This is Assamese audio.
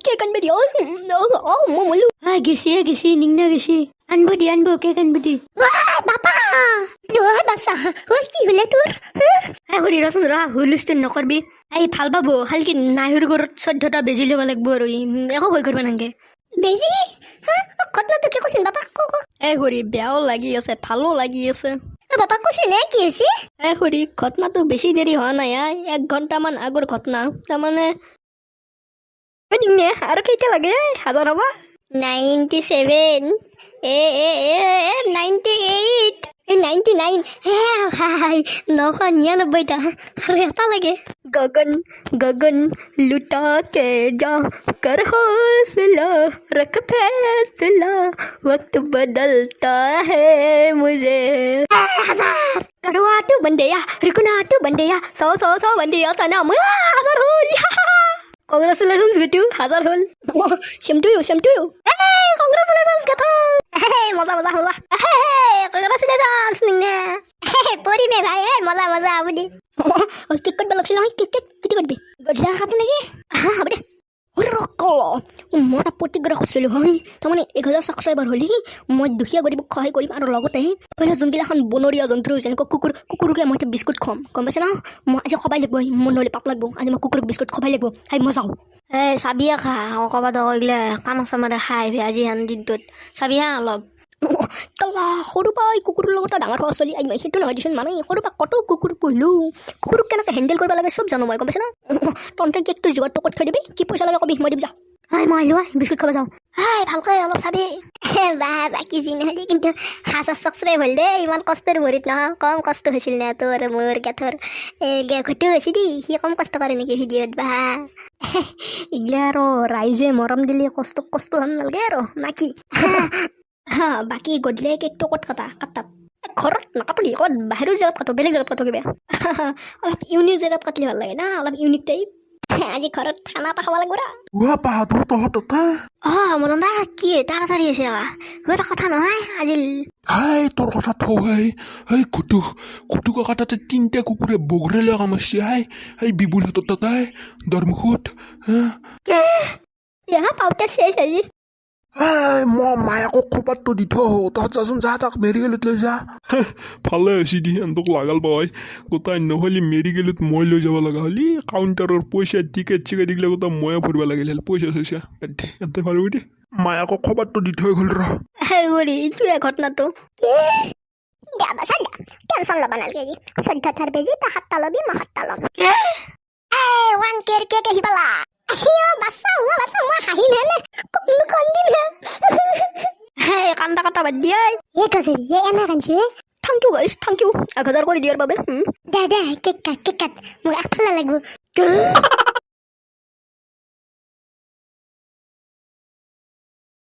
কেক আনবে দি। অ, মই মলো। গেছি গেছি, নিংনা গেছি। আনব দি, আনব, কেক আনব দি। বাপা, অ বাচ্চা, অ কি হলে তোৰ? খুৰী, ৰচোন ৰ, হুলস্থুল নকৰবি। এই ভাল পাব, খালি কি নাহিৰ ঘৰত 14টা বেজি ল'ব লাগিব আৰু ই, একো ভয় কৰিব নালাগে। বেজি? হা, ঘটনাটো কি কৈছিল বাপা? ক ক। এ খুৰী, বেয়াও লাগি আছে, ভালো লাগি আছে। অ বাপা, কৈছিল নে কি হৈছে? এ খুৰী, ঘটনাটো বেছি দেৰি হোৱা নাই, আই এক ঘণ্টামান আগৰ ঘটনা। তাৰমানে নিংনে আৰু কেইটা লাগে হাজাৰ হ'বা? 97, এ এ এ 98, এই 99, হে হাই, 999টা, আৰু এটা লাগে। गगन गगन लुटा के जा, कर हौसला, रख फैसला, वक्त बदलता है मुझे। হাজাৰ। करो तू बंदेया, रुकना तू बंदेया, 100 100 100 बंदेया सनम। হাজাৰ হ'ল! কংগ্ৰেচুলেশ্যনছ বিটু, হাজাৰ হ'ল। Same to you, same to you. Congratulations গেথ। মজা মজা মজা, কংগ্ৰেচুলেশ্যনছ নিংনে। পৰিমে ভাই, এ মজা মজা আপুনি। কেক কাটিব লাগছিল নহয়। কেক কেক কেতিয়া কাটবি? গধূলি কাটো নেকি? হা, হ'ব দে। মই এটা প্ৰতিজ্ঞা কৰিছিলোঁ হয়, তাৰমানে 1000 ছাবস্ক্ৰাইবাৰ হ'লে মই দুখীয়া গৰীবক সহায় কৰিম আৰু লগতে ধৰি লওক যোনগিলাখন বনৰীয়া জন্তু, যেনেকুৱা কুকুৰ, কুকুৰকে মই এতিয়া বিস্কুট খুৱাম, গম পাইছে ন? মই আজি খবাই লাগিব, মোৰ নহ'লে পাপ লাগিব। আজি মই কুকুৰক বিস্কুট খবাই লাগিব। হাই, মই যাওঁ। এই চাবি খা, ক'ৰবাত এইগিলা কাম চামেৰে খাই আহিবি আজি হেন দিনটোত, চাবি হা অলপ। কেলা, সৰু পৰাই কুকুৰৰ লগত ডাঙৰ হোৱা চলি। মই সেইটো নহয় দেচোন, মানে সৰু পৰা কত কুকুৰ পুহিলোঁ, কুকুৰক কেনেকৈ হেণ্ডেল কৰিব লাগে চব জানো মই, গম পাইছে ন? তহঁতে কেকটো যোগাৰটো কৰি থৈ দিবি। কি পইচা লাগে কবি, মই দিম, যা। হাই, মই আহিলোঁ, বিস্কুট খাব যাওঁ। হাই, ভালকৈ অলপ চাবি। বা বাকী যি নহ'লে কিন্তু 1000 ছাবস্ক্ৰাইব হ'ল দেই, ইমান কষ্টৰ ভৰিত নহয়। কম কষ্ট হৈছিল নে তোৰ মোৰ গেথৰ ঘটো হৈছে দেই। সি কম কষ্ট কৰে নেকি ভিডিঅ'ত বা? এইগিলা আৰু ৰাইজে মৰম দিলে কষ্ট কষ্ট হেন নালাগে আৰু নাকি? হা, বাকী গধূলি কেকটো ক'ত কাটা? কাটাত ঘৰত নাকাটো দি, ক'ত বাহিৰৰ জেগাত কাটো, বেলেগ জেগাত কাটো। কিবা অলপ ইউনিক জেগাত কাটিলে ভাল লাগে না, অলপ ইউনিক টাইপ। আজি ঘৰত খানা এটা খাব লাগিব ৰ। ৱা বাহাদুৰ, তহঁত তাতে? অ মদন দা, কি তাড়াতাড়ি আছে? এটা কথা নহয় আজি। হাই, তোৰ কথা থৌ। হাই হাই, ঘুটু ঘুটু কাকা তাতে তিনিটা কুকুৰে বগৰে লৈ কামুৰিছে। হাই হাই, বিবুলহঁতৰ তাতে দৰমুখত হা। ইহা পাউটা শেষ আজি। হাই, মই মায়েকক খোপাতটো দি থৈ আহোঁ, তহঁত যাচোন, যা, তাক মেডিকেলত লৈ যা। ভালে হৈছে দি সিহঁতক লাগাল পাই গোটাই, নহ'লে মেডিকেলত মই লৈ যাব লগা হ'লি কাউণ্টাৰৰ পইচা, টিকেট চিকেট এইগিলা গোটা ময়ে ভৰিব লাগিল হ'ল। পইচা চইচা বাদ দে, সিহঁতে পাৰিব দে। মায়েকক খবৰটো দি থৈ গ'ল ৰ। এইটোৱে ঘটনাটো। দে বাছা দে, টেনচন ল'ব নালাগে। 14টাৰ বেজি, তই সাতটা ল'বি, মই সাতটা ল'ম। এই 1 কেৰ কেক আহি পালা। বাচ্চা, অ বাচ্চা, মই হাঁহিম হে নে কান্দিম হে? হে, কান্দা কাটা বাদ দিয়া। এ কজৰি, এ এনে কান্দিছো হে। Thank you guys, thank you 1000 কৰি দিয়াৰ বাবে। দে দে, কেক কাট, কেক কাট, মোক একফালা লাগিব।